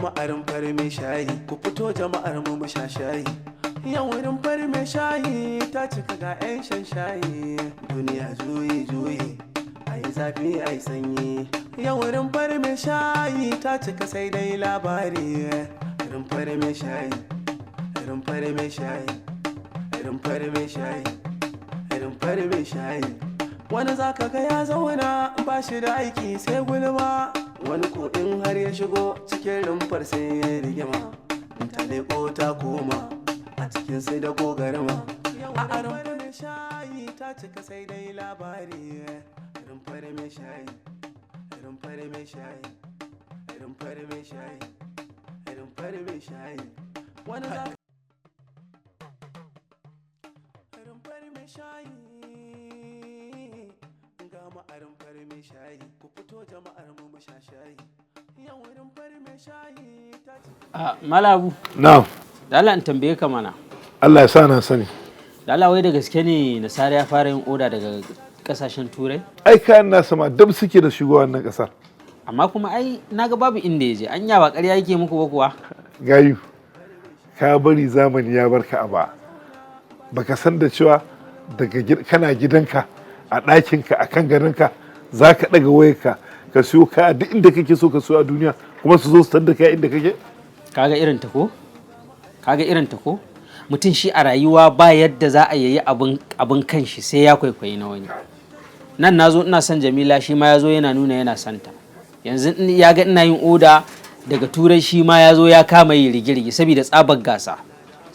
Ga rumfar mai shayi, ku fito jama'ar mu mu sha shayi. Yau rumfar mai shayi ta cika ga 'yan shan shayi. Duniya juyi juyi, ayi zafi ayi sanyi. Yau rumfar mai shayi ta cika sai dai labari. Rumfar mai shayi, rumfar mai shayi, rumfar mai shayi, rumfar mai shayi. Wani zaka ga ya zauna ba shi da aiki sai gulma. Wani ko in har ya shigo cikin rumfar sai ya rigima. Ta leko ta koma a cikin sai da gogarma. A rumfar mai shayi ta cika sai dai labari. Rumfar mai shayi, rumfar mai shayi, rumfar mai shayi, rumfar mai shayi. Wani zaka rumfar mai shayi, ga mu a rumfar mai shayi, ku fito jama'ar mu mu sha shayi. Yau rumfar mai shayi ta cika. A Malabu, Na'am. da Allah in tambaye ka mana. Allah ya sa na sani. Da Allah, wai da gaske ne Nasara ya fara yin oda daga kasashen Turai? Ai kayan nasa ma dab suke da shigo wannan kasar. Amma kuma ai naga babu inda ya je. Anya ba ƙarya yake muku ba kuwa? Gayu, ka bari zamani ya barka a ba. Baka san da cewa daga kana gidanka a ɗakinka a kan gadonka za ka ɗaga wayarka ka siyo kaya duk inda kake so ka siyo a duniya, kuma su zo su tadda kaya inda kake? Kaga irin ta ko? Kaga irin ta ko? Mutum shi a rayuwa ba yadda za a yayi abin kanshi sai ya kwaikwayi na wani. Nan nazo ina son Jamila, shi ma yazo yana nuna yana son ta. Yanzu in ya ga ina yin oda daga Turai, shi ma ya zo ya kama yi rigirgi saboda tsabar gasa.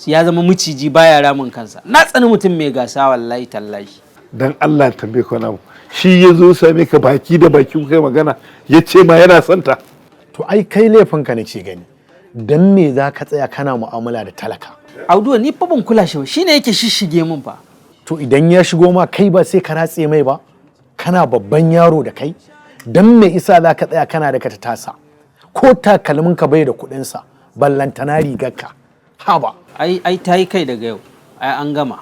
Ya zama miciji baya ramin kansa. Na tsani mutum mai gasa, wallahi tallahi. Dan Allah tambaye ka wani abu. Shi ya zo same ka baki da baki kuka yi magana ya ce ma yana son ta? To ai kai laifinka nake gani. Dan me za ka tsaya kana mu'amala da talaka? Auduwa, ni fa ban kula shi ba, shine yake shishige min fa. To idan ya shigo ma, kai ba sai ka ratse mai ba? Kana babban yaro da kai? Dan me isa za ka tsaya kana da ka ta tasa? Ko takalmin ka bai da kuɗinsa, ballantana rigarka. Haba. Ai ta yi kai daga yau. Ai an gama.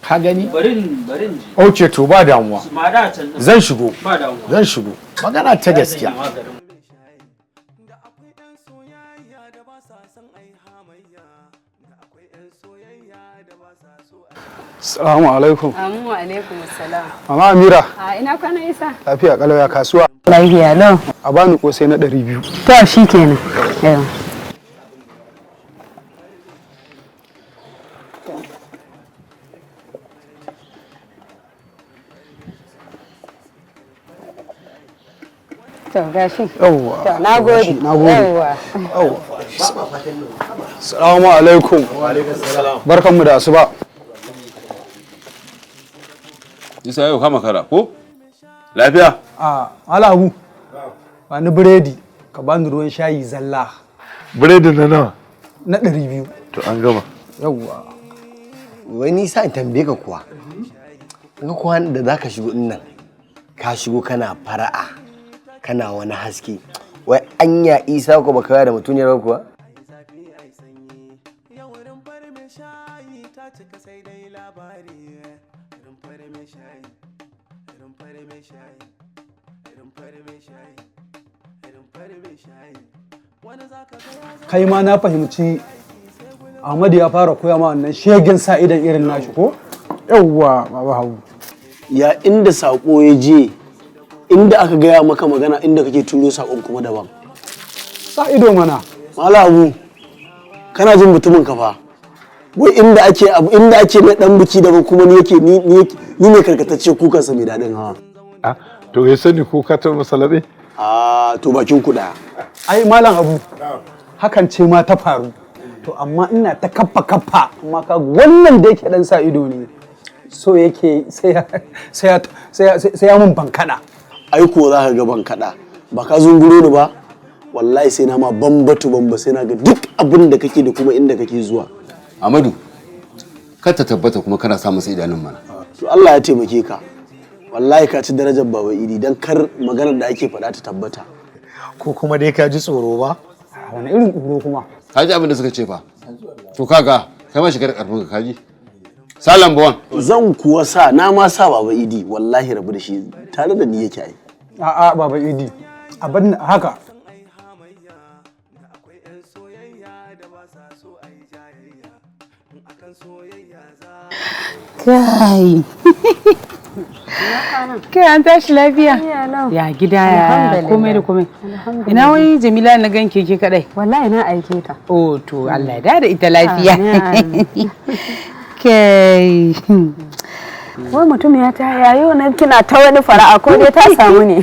Ka gani? Barin barin ji. Ok, to ba damuwa. Ma da can din. Zan shigo. Ba damuwa. Zan shigo. Magana ta gaskiya. Da akwai 'yan soyayya da ba sa son ai hamayya. Da akwai 'yan soyayya da ba sa so ai Salamu alaikum. Amin wa alaikum salam. Mama Amira, A ina kwana, Isa? Lafiya kalau, ya kasuwa? Lafiya lau. A bani kosai na 200. To shi kenan. Yau. To gashi. Yawwa. To na gode. Na gode. Yawwa. Salamu alaikum. Barkanmu da asuba. Isa, yau kama kara ko? Lafiya? A Malam Abu. Ba ni biredi, ka bani ruwan shayi zalla. Biredin na nawa? Na 200. To an gama. Yawwa. Wai ni sa in tambaye ka kuwa, ga kuwa da zaka shigo din nan, ka shigo kana fara'a, kana wani haske. Wai anya Isa ko baka waya da mutuniyar ba kuwa? Zafi ai sanyi. Yau rumfar mai shayi ta cika sai dai labari. Rumfar mai shayi, rumfar mai shayi, rumfar mai shayi, rumfar mai shayi. Wani zaka ga ya zo Kai ma na fahimci Ahmadu ya fara koya ma wannan shegen sa idan irin nashi ko? Yawwa, Baba Habu. Ya inda sako ya je, inda aka gaya maka magana, inda kake turo sakon kuma daban. Sa ido mana. Malam Abu, kana jin mutumin ka fa. Wai inda ake abu, inda ake na dan biki daban, kuma ni yake ni ne karkatacce kukansa mai daɗin hawa. Ah, to ya sani ko ka taɓa masa laɓe? A to bakin ku ɗaya. Ai Malam Abu, hakan ce ma ta faru. To amma ina ta kaffa kaffa, amma ka wannan da yake dan sa ido ne. So yake sai ya mun bankada. Ai ko za ka ga ban kaɗa ba, ka zunguro ni ba. Wallahi sai na ma bambatu bamba, sai na ga duk abin da kake da kuma inda kake zuwa. Amadu, kar ta tabbata kuma kana sa masa idanun mana. To Allah ya taimake ka, wallahi ka ci darajar Baba Idi, dan kar maganar da ake faɗa ta tabbata. Ko kuma dai ka ji tsoro ba? Wani irin tsoro kuma? Ka ji abin da suka ce fa? To kaga, kai ma shiga da karfin ka, kaji. Sa lamba wan. Zan kuwa sa, na ma sa. Baba Idi, wallahi rabu da shi, tare da ni yake ai. A'a Baba Idi, a bar ni haka. Kai. Kai, an tashi lafiya? Ya gida, ya komai da komai? Ina wai Jamila na ganke ke kadai? Wallahi na aike ta. Oh to, Allah ya da ita lafiya. Kai. Wai mutum ya ta yayo nan kina ta wani fara'a, ko dai ta samu ne?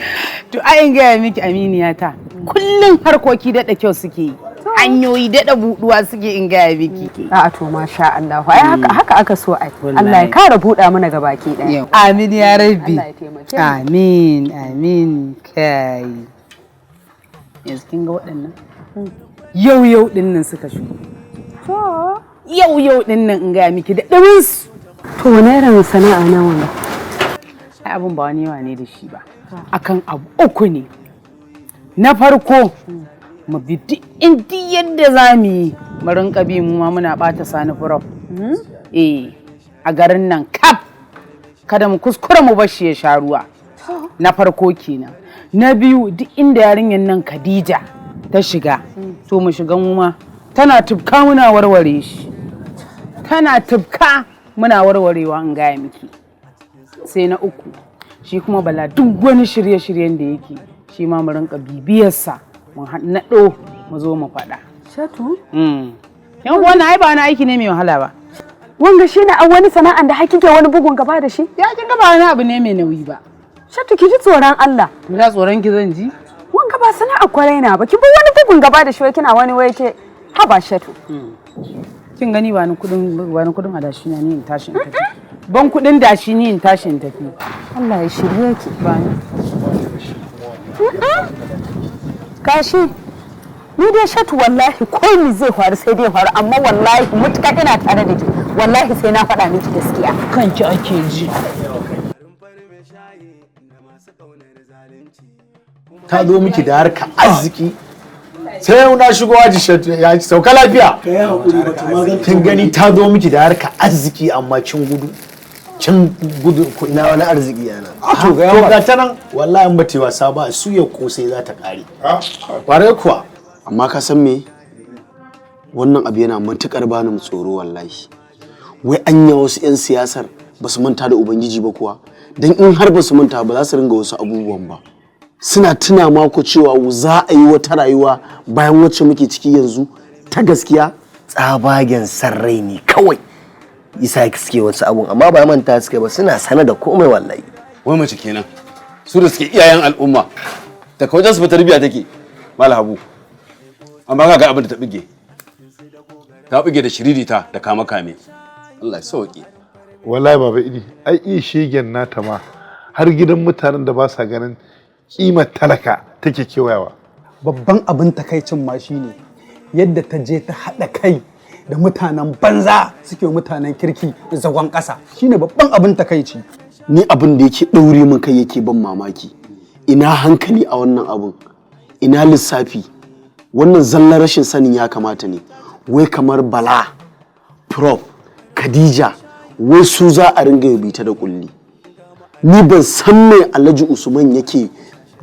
To ai in gaya miki, aminiya ta. Kullum harkoki daɗa kyau suke yi. Hanyoyi daɗa buɗuwa suke, in gaya miki. A'a, to masha Allah. Ai haka haka aka so ai. Allah ya kara buɗa mana gabaki ɗaya. Amin ya rabbi. Allah ya taimake mu. Amin, amin, kai. Yanzu kin ga waɗannan? Yau yau ɗin nan suka shigo. To. Yau yau ɗin nan, in gaya miki, da ɗumin su. To wani irin sana'a na wannan? Ai abin ba wani yawa ne da shi ba. Akan abu uku ne. Na farko, mu bi duk indi yadda za mu yi mu rinka bi mu ma muna ɓata Sani Furof. Eh, a garin nan kaf. Kada mu kuskura mu bar shi ya sha ruwa. Na farko kenan. Na biyu, duk inda yarinyar nan Khadija ta shiga, to mu shiga mu ma, tana tufka muna warware shi. Tana tufka muna warwarewa, in gaya miki. Sai na uku, shi kuma Bala, duk wani shirye-shiryen da yake, shi ma mu rinka bibiyarsa, mu naɗo mu zo mu faɗa. Shatu? Yan wannan ai ba wani aiki ne mai wahala ba. Wanga shi ne a wani sana'an da hakike wani bugun gaba da shi? Ya kin ga ba wani abu ne mai nauyi ba. Shatu, ki ji tsoron Allah. Da tsoron ki zan ji? Wanga ba sana'a kwarai na ba. Ki bi wani bugun gaba da shi wai kina wani wai ke haba, Shatu. Kin gani, ba ni kudin adashi na ni in tashi in tafi. Ban kudin dashi ni in tashi in tafi. Allah ya shirye ki. Ba ni. Kashi. Ni dai Shatu, wallahi ko mi zai faru sai dai faru, amma wallahi mutuka ina tare da ki. Wallahi sai na faɗa miki gaskiya. Kanki ake ji. Ta zo miki da harka arziki. Sai yau na shigo aji, Shatu ya sauka lafiya. Kin gani, ta zo miki da harka arziki amma kin gudu. Kin gudu. Ina wani arziki yana? To ga ta nan, wallahi in ba ta yi wasa ba su ya kosai za ta kare. Kwarai kuwa. Amma ka san me? Wannan abu yana matukar bani tsoro wallahi. Wai anya wasu 'yan siyasar ba su manta da ubangiji ba kuwa? Don in har ba su manta ba, za su ringa wasu abubuwan ba. Suna tuna mako cewa za a yi wata rayuwa bayan wacce muke ciki yanzu ta gaskiya. Tsabagen san rai ne kawai isa suke wasu abun, amma ba manta suke ba, suna sana da komai wallahi. Wai mace kenan, su da suke iyayen al'umma, daga wajen su fa tarbiyya take, Malam Habu. Amma kaga abin da ta bige, ta bige da shiririta da kame kame. Allah ya sauke. Wallahi baba Idi, ai iya shegen nata ma har gidan mutanen da ba sa ganin kimar talaka take kewayawa. Babban abin takaicin ma shine yadda ta je ta haɗa kai da mutanen banza suke mutanen kirki zagon ƙasa, shine babban abin takaici. Ni abin da yake ɗaure min kai, yake ban mamaki, ina hankali a wannan abun? Ina lissafi? Wannan zallar rashin sanin ya kamata ne. Wai kamar Bala, Prof, Khadija, wai su za a ringa bita da kulli. Ni ban san me Alhaji Usman yake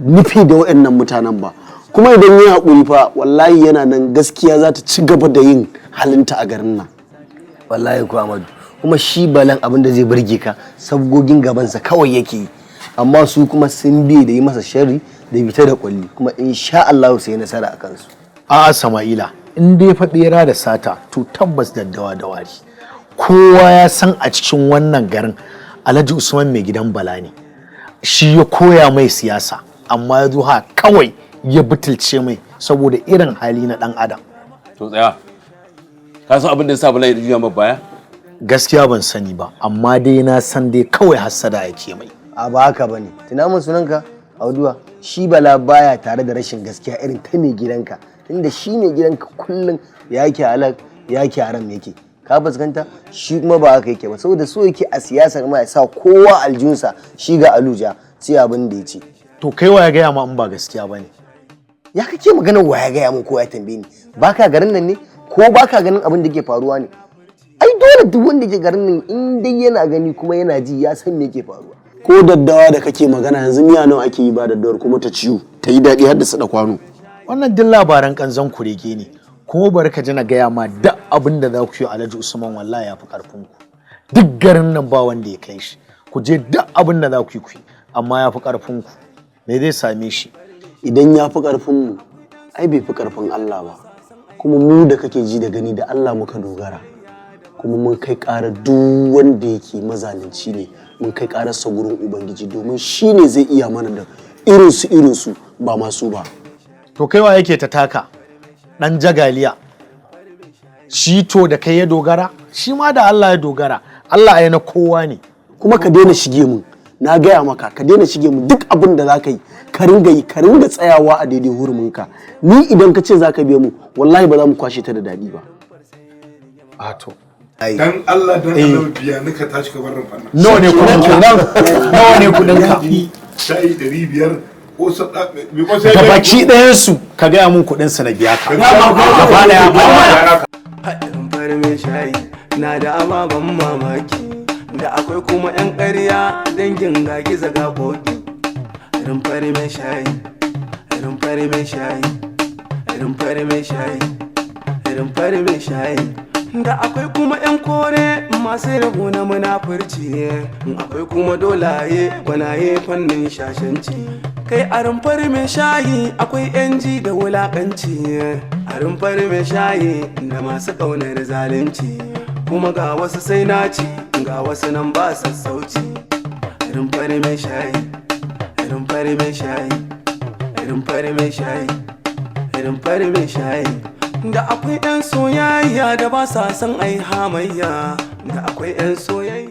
nufi da waɗannan mutanen ba. Kuma idan ya haƙuri fa, wallahi yana nan, gaskiya za ta ci gaba da yin halinta a garin nan. Wallahi ko Amadu, kuma shi Balan, abin da zai burge ka, sabgogin gabansa kawai yake yi, amma su kuma sun bi da yi masa sharri da bita da kwalli, kuma insha Allah sai nasara a kansu. A'a Sama'ila, in dai fa bera da sata, to tabbas daddawa da wari. Kowa ya san a cikin wannan garin Alhaji Usman mai gidan Bala ne. Shi ya koya mai siyasa, amma ya zo ha kawai ya butulce mai saboda irin hali na dan adam. To tsaya, ka san abin da ya sa Bala ya juya ma baya? Gaskiya ban sani ba, amma dai na san dai kawai hassada yake mai. A ba haka bane. Tuna mun sunanka, Auduwa. Shi Bala baya tare da rashin gaskiya irin ta mai gidanka, tunda shi mai gidanka kullum ya ke halak ya ke haram yake, ka fuskanta? Shi kuma ba haka yake ba, saboda so yake a siyasar ma ya sa kowa aljunsa, shi ga aluja sai abin da ya ce. To kai wa ya gaya ma in ba gaskiya bane? Ya kake magana wa ya gaya mun ko ya tambaye ni? Baka garin nan ne ko baka ganin abin da ke faruwa ne? Ai dole duk wanda ke garin nan, in dai yana gani kuma yana ji, ya san me yake faruwa. Ko daddawa da kake magana, yanzu miya nawa ake yi ba daddawar kuma ta ciwo ta yi daɗi har da su da kwano? Wannan duk labaran kanzon kurege ne. Kuma bari ka ji na gaya ma, duk abin da za ku yi, Alhaji Usman wallahi ya fi karfin ku. Duk garin nan ba wanda ya kai shi. Ku je duk abin da za ku yi ku yi, amma ya fi ƙarfin ku. Me zai same shi? Idan ya fi ƙarfin mu, ai bai fi ƙarfin Allah ba. Kuma mu da kake ji da gani, da Allah muka dogara. Kuma mun kai ƙara duk wanda yake mazalunci ne, mun kai ƙararsa gurin Ubangiji, domin shi ne zai iya mana da irinsu irinsu, ba masu ba. To kai wa yake ta taka? Dan jagaliya. Shi to da kai ya dogara, shi ma da Allah ya dogara. Allah ai na kowa ne. Kuma ka daina shige mun, na gaya maka, ka daina shige mun. Duk abin da za ka yi, ka ringa yi, ka ringa tsayawa a daidai huruminka. Ni idan ka ce za ka biya mu, wallahi ba za mu kwashe ta da daɗi ba. A to. Dan Allah dan Allah, biya ni ka tashi ka bar rumfan nan. Nawa ne kudin ka? Nawa ne kudin ka? Shayi 500 ko sada me ko sai. Gabaki ɗayan su ka gaya mun kuɗin su na biya ka. Gaba ɗaya. Haɗin mai shayi na da ababen mamaki, da akwai kuma 'yan ƙarya dangin ga giza ga koki. Rumfar mai shayi, rumfar mai shayi, rumfar mai shayi, rumfar mai shayi. Da akwai kuma 'yan kore masu rabu na munafurci, akwai kuma dolaye gwanaye fannin shashanci. Kai, a rumfar mai shayi akwai 'yan ji da wulakanci, a rumfar mai shayi da masu ƙaunar zalunci, kuma ga wasu sai naci, ga wasu nan ba sassauci. Rumfar mai shayi, rumfar mai shayi, rumfar mai shayi, rumfar mai shayi. Da akwai 'yan soyayya da ba sa son ai hamayya, da akwai 'yan soyayya.